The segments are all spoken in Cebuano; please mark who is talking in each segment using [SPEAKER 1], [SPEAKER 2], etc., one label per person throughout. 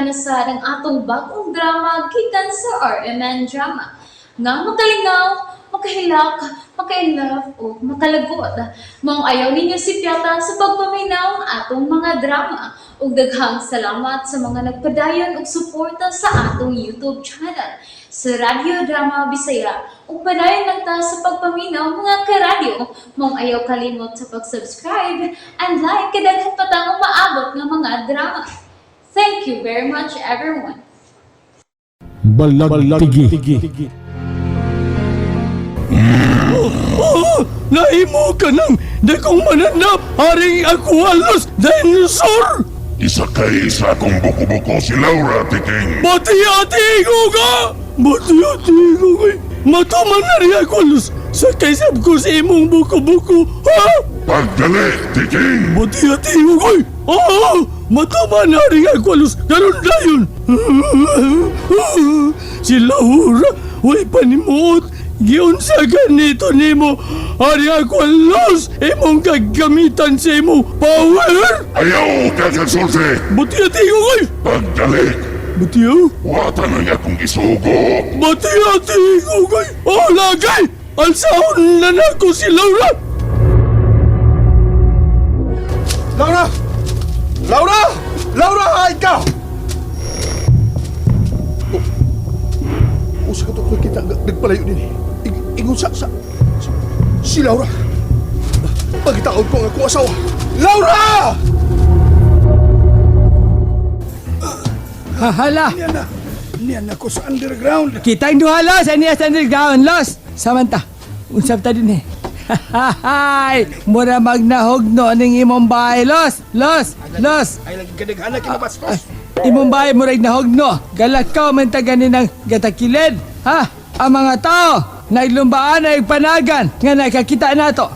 [SPEAKER 1] na sad ang atong bagong drama gikan sa RMN Drama nga makalingaw, makahilak, maka-inlove o makalagot. Maong ayaw ninyo sipyata sa pagpaminaw ang atong mga drama. Ug daghang salamat sa mga nagpadayon og suporta sa atong YouTube channel sa Radyo Drama Bisaya. Ug padayon lang ta sa pagpaminaw, mga karadyo. Maong ayaw kalimot sa pag-subscribe and like kay daghan pa tang umaabot nga mga drama. Thank you very much, everyone.
[SPEAKER 2] Balagtigi.
[SPEAKER 3] Oh, nahimo ka ng dakong mananap, Haring Aqualos Dinosaur!
[SPEAKER 4] Isakay sa akong buko-buko si Laura, Tiking.
[SPEAKER 3] Bati-ati ko ka! Bati-ati ko ka! Matuman na rin Aqualos sa kaysab ko sa imong buko-buko, ha?
[SPEAKER 4] Pagdali, Tiking!
[SPEAKER 3] Bati-ati ko ka! Oo! Matuman na rin Aqualos! Ganun na yun! Si Laura, way panimuot! Giunsa ganito nimo, Hari Aqualos! Imong gagamitan sa imong power!
[SPEAKER 4] Ayaw ka kasulti!
[SPEAKER 3] Bati-ati ko kay!
[SPEAKER 4] Pagdali!
[SPEAKER 3] Bati oh!
[SPEAKER 4] Wata na niya akong isugo!
[SPEAKER 3] Bati-ati ko kay! Oh, lagay! Alsahon na nako si Laura!
[SPEAKER 5] Laura! Laura! Laura, ay ka! Oh, usa ka to ko kita nagpalayo din eh. Ingon sa si Laura. Pagitaon ko ang akong asawa. Laura!
[SPEAKER 6] Hahala!
[SPEAKER 5] Niya na. Niya na ko sa underground.
[SPEAKER 6] Kita ang duha, Los! Ani sa underground, Los! Samanta, unsab ta din eh. Hay! Mura magnahogno ning imong bahay, Los! Los! Los!
[SPEAKER 5] Ay lagi kadaghana kay mabastos.
[SPEAKER 6] Imong bahay murag nahogno. Galakaw man ta gani ng gatakilid. Ha? Ang mga tao, naglumbaan, nagpanagan, nga nakakita nato.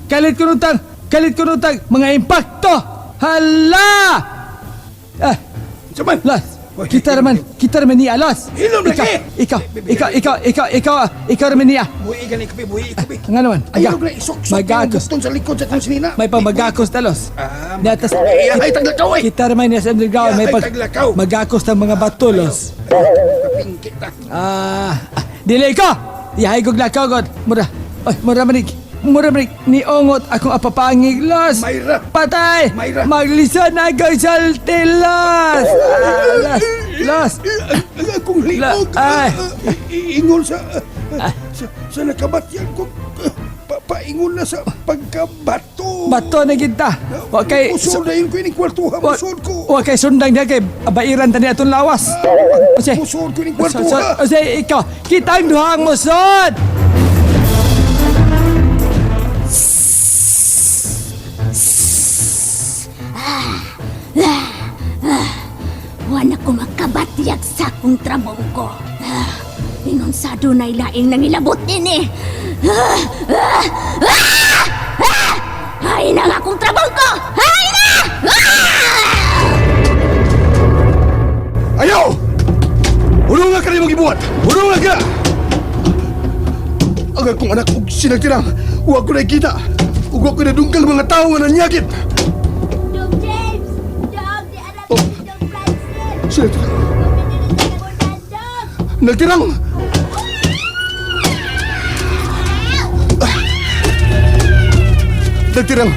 [SPEAKER 6] Kalit kunutang, kalit kunutang, mga impakto! Hala! Ah,
[SPEAKER 5] Saman.
[SPEAKER 6] Los, kita raman niya, Los.
[SPEAKER 5] Hilom
[SPEAKER 6] Ikaw,
[SPEAKER 5] lagi.
[SPEAKER 6] ikaw, ikaw, ikaw, ikaw, ikaw, ikaw raman niya.
[SPEAKER 5] Buhi ka ni kape, buhi kape.
[SPEAKER 6] Nga naman,
[SPEAKER 5] Ay, na isok-sok
[SPEAKER 6] Magagos.
[SPEAKER 5] yung sa likod sa kong sinina.
[SPEAKER 6] May pamagakos ta, Los.
[SPEAKER 5] Ah,
[SPEAKER 6] Niatas,
[SPEAKER 5] Ay, ay, taglakaw eh.
[SPEAKER 6] kita raman niya sa underground, may
[SPEAKER 5] Ay,
[SPEAKER 6] pag,
[SPEAKER 5] taglakaw.
[SPEAKER 6] magakos ng mga bato, Los.
[SPEAKER 5] Kapingkit ta.
[SPEAKER 6] Ah, dili ko! Yahay kog lakaw, God. Mura, oy, mura manig. Mura manig, niungot akong apapangig, Los.
[SPEAKER 5] Mayra.
[SPEAKER 6] Patay!
[SPEAKER 5] Mayra.
[SPEAKER 6] Maglisod na akong salti, Los! Ah, Los, Los!
[SPEAKER 5] Ang akong liog.
[SPEAKER 6] Ay.
[SPEAKER 5] Ingon sa nakabatyan ko. Paingon na sa pagkabato.
[SPEAKER 6] Bato na kita. Wa kay
[SPEAKER 5] Musod na yun ko ini kwarto ha. Musod ko.
[SPEAKER 6] Wa kay sundang niya kay abairan tani atong lawas. Ose.
[SPEAKER 5] Musod ko ini kwarto ha.
[SPEAKER 6] Ose, ikaw, kitang duhang musod.
[SPEAKER 7] Wala ko makabatyag sa akong trabaho ko. Ingon sa dunay laing nangilabot din eh. Ah, ah, ah, ah! Hay na ang akong trabaho ko! Hay na! Ah!
[SPEAKER 5] Ayaw! Urong nga ka rin mong ibuhat! Urong nga ka! Ang akong anak og sinagtirang, huwag ko nakikita. Ug wa ko nadungkal mga tao nga nanyagit.
[SPEAKER 7] Dong James! Dong, di alam
[SPEAKER 5] Oh.
[SPEAKER 7] ni Dong Francis!
[SPEAKER 5] Sinagtirang!
[SPEAKER 7] Dong!
[SPEAKER 5] Nagtirang! Nagtirang!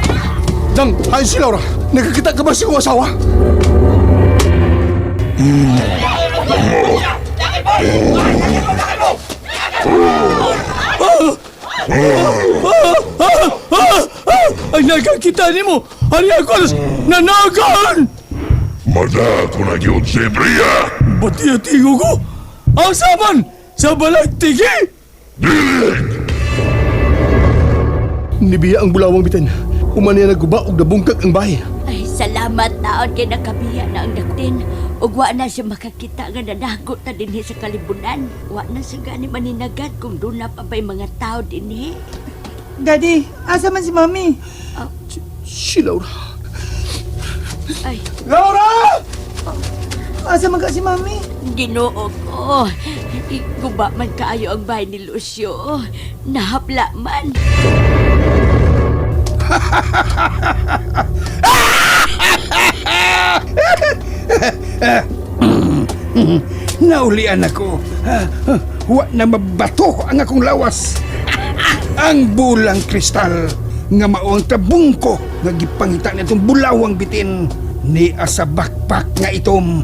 [SPEAKER 5] Dang, ay si Laura! Nakakita ka ba sa iyong asawa?
[SPEAKER 3] Ang nakakita nimo, Hari Aqualos, nanagan!
[SPEAKER 4] Mada ko na yun si Bria!
[SPEAKER 3] Bati-ati ko ko! Asa man sa balagtigi!
[SPEAKER 4] Dili!
[SPEAKER 5] Nibiya ang bulawang bitin. Human niya nagguba og nabungkag ang bahay.
[SPEAKER 7] Ay, salamat taon kay nakabiya na ang daktin. Ug wa na siya makakita nga nanago ta dinhi sa kalibunan. Wa na siya gani maninagad kung doon na pa ba'y mga tao dinhi.
[SPEAKER 8] Daddy, asa man si Mami?
[SPEAKER 5] Si Laura.
[SPEAKER 7] Ay,
[SPEAKER 5] Laura!
[SPEAKER 8] Asa man ka si Mami?
[SPEAKER 7] Ginoo ko. Guba man kaayo ang bahay ni Lucio. Nahapla man.
[SPEAKER 2] Naulian ako. Wa na mabato ang akong lawas. Ang bulang kristal nga mao ang tabungko nga gipangita nitong bulawang bitin ni asa backpack nga itom.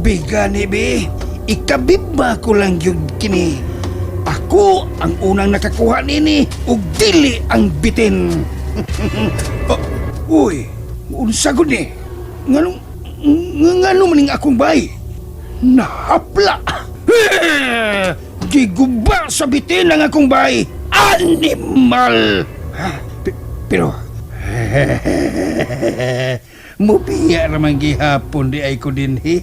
[SPEAKER 2] Biga ni bi, ikabibba ko lang yun kini. Ako ang unang nakakuha nini ug dili ang bitin. Oh, uy, unsa gud ni? Nganong ngano maning akong bay? Nahapla. Giguba sa bitin ang akong bay. Animal. Ha? Pero mubiya raman gihapon di ay ko dinhi.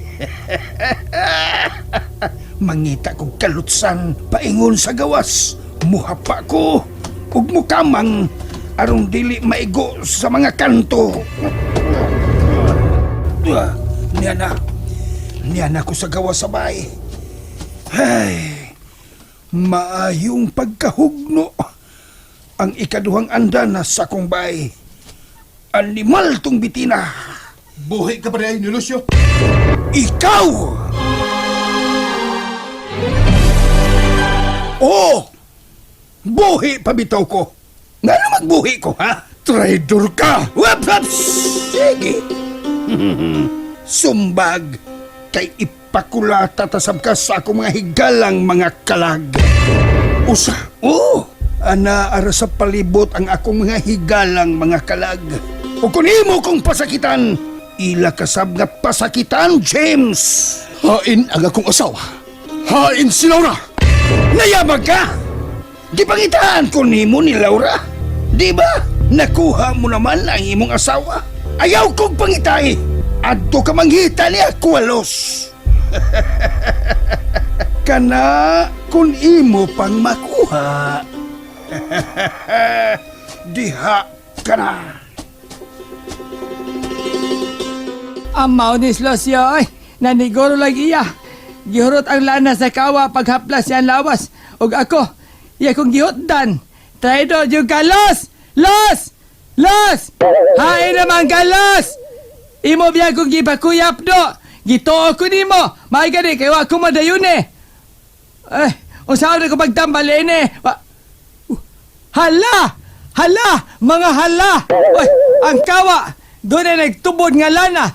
[SPEAKER 2] Mangita kog kalutsan paingon sa gawas. Muhapa ko ug mukamang aron dili maigo sa mga kanto. Ah, niya na. Niya na ko sa gawas sa bay. Ay, maayong pagkahugno ang ikaduhang andana sa akong bay. Animal tong bitina.
[SPEAKER 5] Buhi ka pa rin, ni Lucio.
[SPEAKER 2] Ikaw! Oh! Buhi pa bitaw ko. Ngano magbuhi ko, ha?
[SPEAKER 5] Traidor ka!
[SPEAKER 2] Wap, wap! Sige. Sumbag kay ipakulata tasab ka sa akong mga higalang mga kalag.
[SPEAKER 5] Usa!
[SPEAKER 2] Oh, ana ara sa palibot ang akong mga higalang mga kalag. O kung imo kong pasakitan, ila kasab nga pasakitan, James.
[SPEAKER 5] Hain ang akong asawa. Hain si Laura!
[SPEAKER 2] Nayabag ka! Gipangitaan ko nimo ni Laura. Di ba? Nakuha mo naman ang imong asawa. Ayaw kong pangitay. Adto ka manghita niya, kuwalos. Kana kung imo pang makuha. Diha ka na.
[SPEAKER 6] Amaw ni Slosyo ay, naniguro lagi iya. Gihurot ang lana sa kawa paghaplas siya lawas. Ug ako, iya kong gihutdan. Traidor yung ka, Los! Los! Los! Hain naman ka, Los! Imo biya kong gipakuyap do. Gituo ko nimo. Maay gani kay wa ko madayon eh. Eh, unsaon na ko pagtambal ini? Hala! Hala! Mga hala! Uy, ang kawa! Doon ay nagtubod nga lana!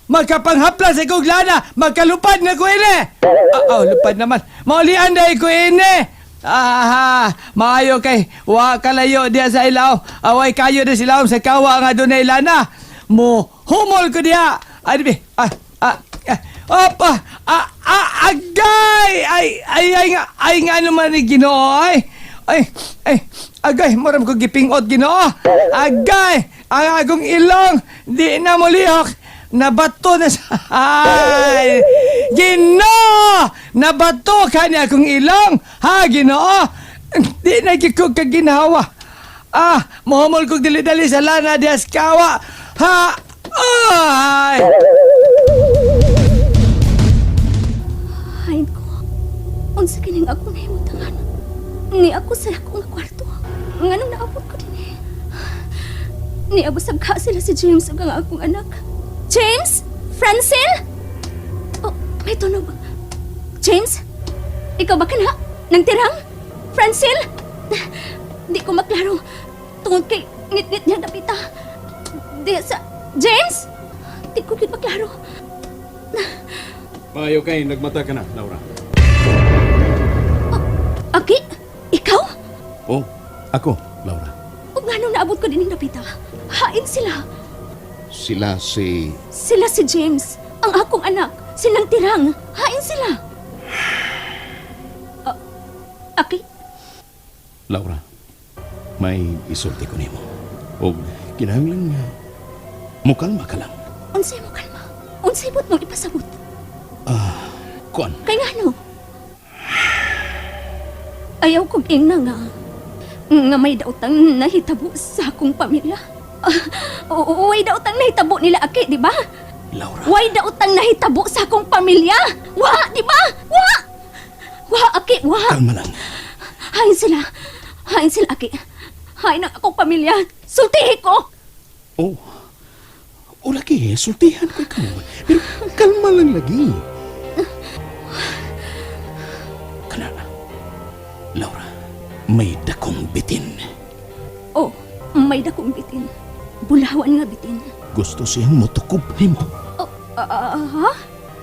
[SPEAKER 6] Magkapanghaplas ikog lana! Magkalupad na ko ini! Ah, oh, lupad naman. Maulian na ko ini! Aha, maayo kay wa kalayo diya sa ilaw. Away kayo na sila sa kawa nga doon ay lana. Mo humol ko diya. Ay, di, ah, ah, ah, op, ah, ah, ah, agay! Ay, ay, ay, nga, ay nga naman ni Ginoo, ay. Ay, ay, agay, moram ko gipingot Ginoo. Agay, ang akong ilong, di na molihok. Nabato na sa... Ay! Ginoo! Nabato ka niya akong ilong! Ha, Ginoo? Di na gid ko kaginawa. Ah, mohumol kog dali-dali sa lana di askawa. Ha! Ay!
[SPEAKER 7] Hain ko. Unsa kining ako nahimutangan? Ni ako sa akong kwarto. Nganong naabot ko din eh. Ni abusag ka sila si James ug ang akong anak. James? Francine? Oh, may tunog. James? Ikaw ba kana? Nang tirang? Francine? Di ko maklaro. Tungod kay ngit-ngit niya dapita. Di sa... James? Di ko gid maklaro.
[SPEAKER 3] Maayo kay nagmata ka na, Laura.
[SPEAKER 7] Aki? Ikaw?
[SPEAKER 3] Oh, ako, Laura.
[SPEAKER 7] Ug nganong naabot ko din dapita? Hain sila.
[SPEAKER 5] Sila si...
[SPEAKER 7] Sila si James, ang akong anak. Silang tirang. Hain sila. Ah, Aki,
[SPEAKER 3] Laura, may isulti ko nimo. Og kinahanglan nga mukalma ka lang.
[SPEAKER 7] unsay mo kalma? Unsay but mong ipasabot?
[SPEAKER 3] Kuan,
[SPEAKER 7] Kay ngano? Ayaw kong ingna nga nga may daotang nahitabo sa akong pamilya. Oo, way daotang nahitabo nila Aki, di ba?
[SPEAKER 3] Laura.
[SPEAKER 7] Way daotang nahitabo sa akong pamilya. Wa, di ba? Wa! Wa, Aki, wa!
[SPEAKER 3] Kalma lang.
[SPEAKER 7] Hain sila. Hain sila, Aki. Hain ang akong pamilya. Sultihi ko!
[SPEAKER 3] Oh.
[SPEAKER 2] O lagi, sultihan ko ikaw. Pero kalma lang lagi. Kana, Laura, may dakong bitin.
[SPEAKER 7] Oh, may dakong bitin. Bulawan nga bitin.
[SPEAKER 2] Gusto siyang motukob nimo.
[SPEAKER 7] Oh, ha?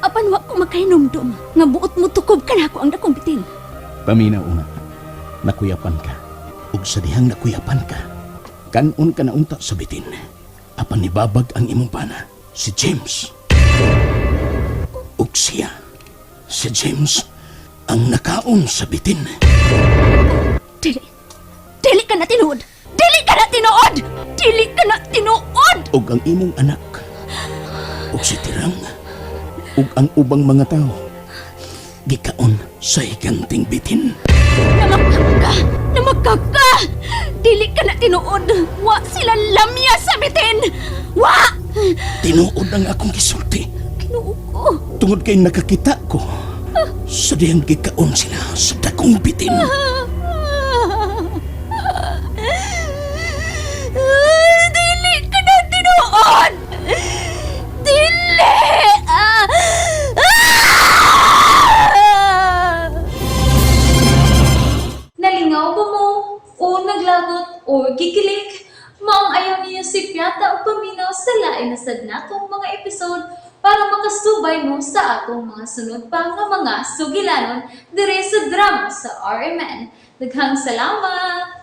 [SPEAKER 7] Apan wa ko makahinumdum nga buot mo tukob kanako ang dakong bitin.
[SPEAKER 2] Paminaw una, nakuyapan ka. Ug sa dihang nakuyapan ka, kanon ka na unta sa bitin. Apan nibabag ang imong pana, si James. Ug siya, si James, ang nakaon sa bitin.
[SPEAKER 7] Dili. Dili ka na tinuod. Dili ka na tinuod. Dili ka na tinuod.
[SPEAKER 2] Ug ang imong anak, ug si Tirang, ug ang ubang mga tao, gikaon sa higanting bitin.
[SPEAKER 7] Namakaka! Namakaka! Dili ka na tinuod. Wa sila lamya sa bitin. Wa!
[SPEAKER 2] Tinuod ang akong gisulti.
[SPEAKER 7] Kinuo ko.
[SPEAKER 2] Tungod kay nakakita ko sa dihang gikaon sila sa dakong bitin.
[SPEAKER 7] Dili ka na tinuod! Dili! Ah! Ah!
[SPEAKER 1] Nalingaw ba mo? O naglagot o gikilig? Maong ayaw niyo si Piata o paminaw sa lain na sad natong mga episode para makasubay mo sa atong mga sunod pa nga mga sugilanon dire sa drama sa RMN. Daghang salamat!